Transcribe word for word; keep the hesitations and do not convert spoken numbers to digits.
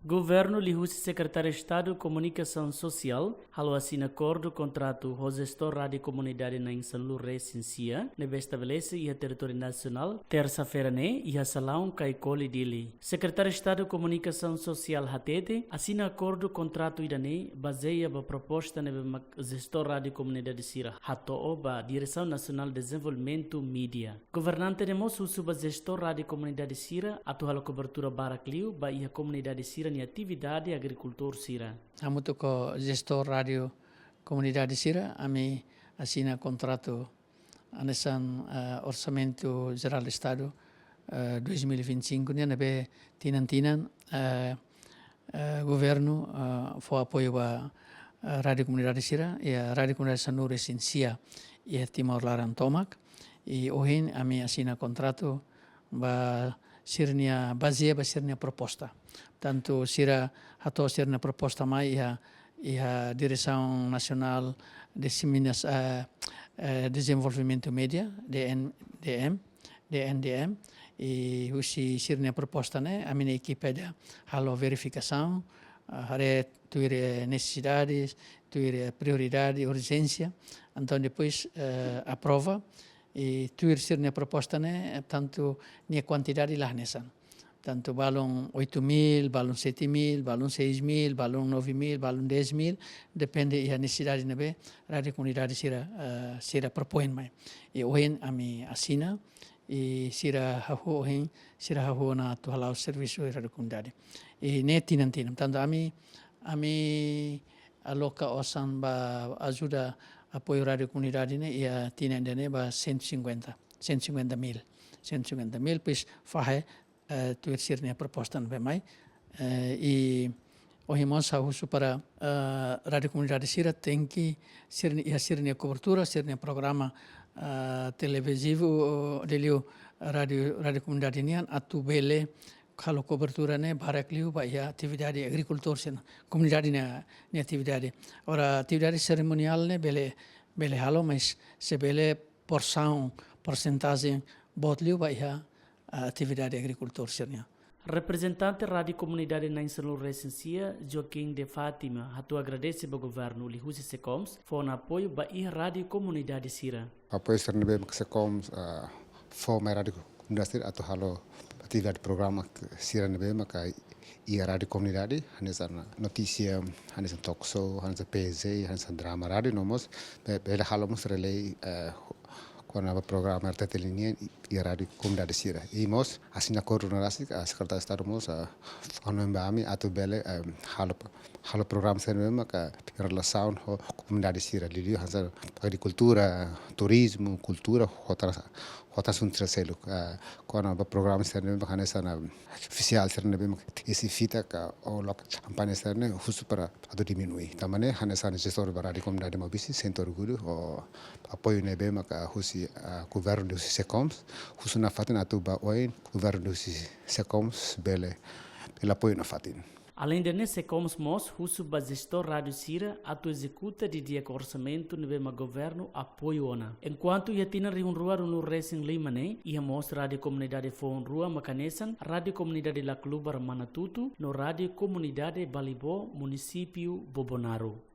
Governu liuhusi Sekretáriu Estadu Komunikasaun Sosiál halo asina akordu kontratu ho jestór Rádiu Komunidade na'in sanulu-resin-sia ne'ebé estabelese iha territóriu nasionál, tersa-feira ne'e, iha salaun Kaikoli, Dili. Sekretáriu Estadu Komunikasaun Sosiál hatete, asina akordu kontratu ida-ne'e bazeia ba proposta ne'ebé mak jestór Rádiu Komunidade sira hato'o ba Diresaun Nasionál Dezenvolvimentu Mídia. Governante ne'e mós husu ba jestór rádiu komunidade sira atu halo kobertura barak liu ba iha komunidade sira-nia atividade agrikultór sira. Hamutuk ho jestór rádiu komunidade sira, ami asina kontratu hanesan, eh, Orsamentu Jerál Estadu, eh, dois mil e vinte e cinco nian, ne'ebé tinan-tinan, eh, eh, governu, eh, fó apoiu ba, eh, rádiu komunidade sira, iha rádiu komunidade sanulu-resin-sia iha Timor laran tomak, i ohin ami asina kontratu ba sira-nia, bazeia ba sira-nia proposta. Tantu sira hato'o sira-nia proposta mai iha, iha Diresaun Nasionál Diseminas-, eh, eh, Dezenvolvimentu Mídia, D N, D M, D N D M, i husi sira-nia proposta ne'e, ami-nia ekipa ida halo verifikasaun, ah, haree tuir, eh, nesesidades, tuir, eh, prioridade, urjénsia. Entaun depois, eh, aprova, i tuir sira-nia proposta ne'e, eh, tantu nia kuantidade la hanesan. Tantu balun oito mil, balun sete mil, balun seis mil, balun nove mil, balun dez mil, depende iha nesesidade ne'ebé rádiu komunidade sira, eh, sira propoin mai. I ohin ami asina, i sira hahú ohin, sira hahú ona atu hala'o servisu iha rádiu komunidade. I ne'e tinan-tinan. Tantu ami, ami aloka osan ba ajuda apoiu rádiu komunidade ne'e iha tinan ida-ne'e ba cento e cinquenta, cento e cinquenta mil. Cento e cinquenta mil, pois fahe, eh, tuir sira-nia proposta ne'ebé mai. Eh, i ohin mós ha'u husu para, eh, rádiu komunidade sira tenke, sira-nia, iha sira-nia kobertura, sira-nia programa, eh, televizivu, liuliu rádiu, rádiu komunidade nian, atu bele halo kobertura ne'e barak liu ba iha atividade agrikultór sira-nia, komunidade nia, nia atividade. Agora, atividade serimoniál ne'e bele, bele halo, mas se bele porsaun, porsentajen boot liu ba iha, ah, atividade agrikultór sira-nian. Reprezentante Rádiu Komunidade na'in sanulu-resin-sia, Joaquim de Fátima, hato'o agradese ba governu liuhusi SEKOMS fó ona apoiu ba iha rádiu komunidade sira. Apoiu sira ne'ebé mak SEKOMS, ah, fó mai rádiu komunidade sira atu halo atividade programa sira ne'ebé maka iha rádiu komunidade, hanesan notísia, hanesan talk show, hanesan P J, hanesan drama rádiu no mós, be-, bele halo mós relay, eh, kona-ba programa R T T L nian iha rádiu komunidade sira. I mós asina akordu ne'e rasik, ah, Sekretáriu Estadu mós, ah, hanoin ba ami atu bele, eh, halo, halo programa sira ne'ebé maka relasaun ho komunidade sira, liuliu hanesan agrikultura, turizmu, kultura, ho otras, ho otras asuntu seluk. Ah, kona-ba programa sira ne'ebé maka hanesan, ah, ofisiál sira ne'ebé maka isi fita ka ou loke kampaña sira ne'e husu para atu diminui. Tanba ne'e hanesan jestór ba rádiu komunidade Maubisse sente orgullu ho apoiu ne'ebé maka husi, ah, governu liuhusi SEKOMS, husu nafatin atu ba oin governu liuhusi SEKOMS bele, bele apoiu nafatin. Aleinde ne'e, SEKOMS mós husu ba jestór rádiu sira atu ezekuta didi'ak orsamentu ne'ebé mak governu apoiu ona. Enkuantu iha tinan rihun rua ruanulu-resin-lima ne'e, iha mós rádiu komunidade foun rua mak hanesan Rádiu Komunidade Laclubar Manatutu no Rádiu Komunidade Balibó, Munisípiu Bobonaro.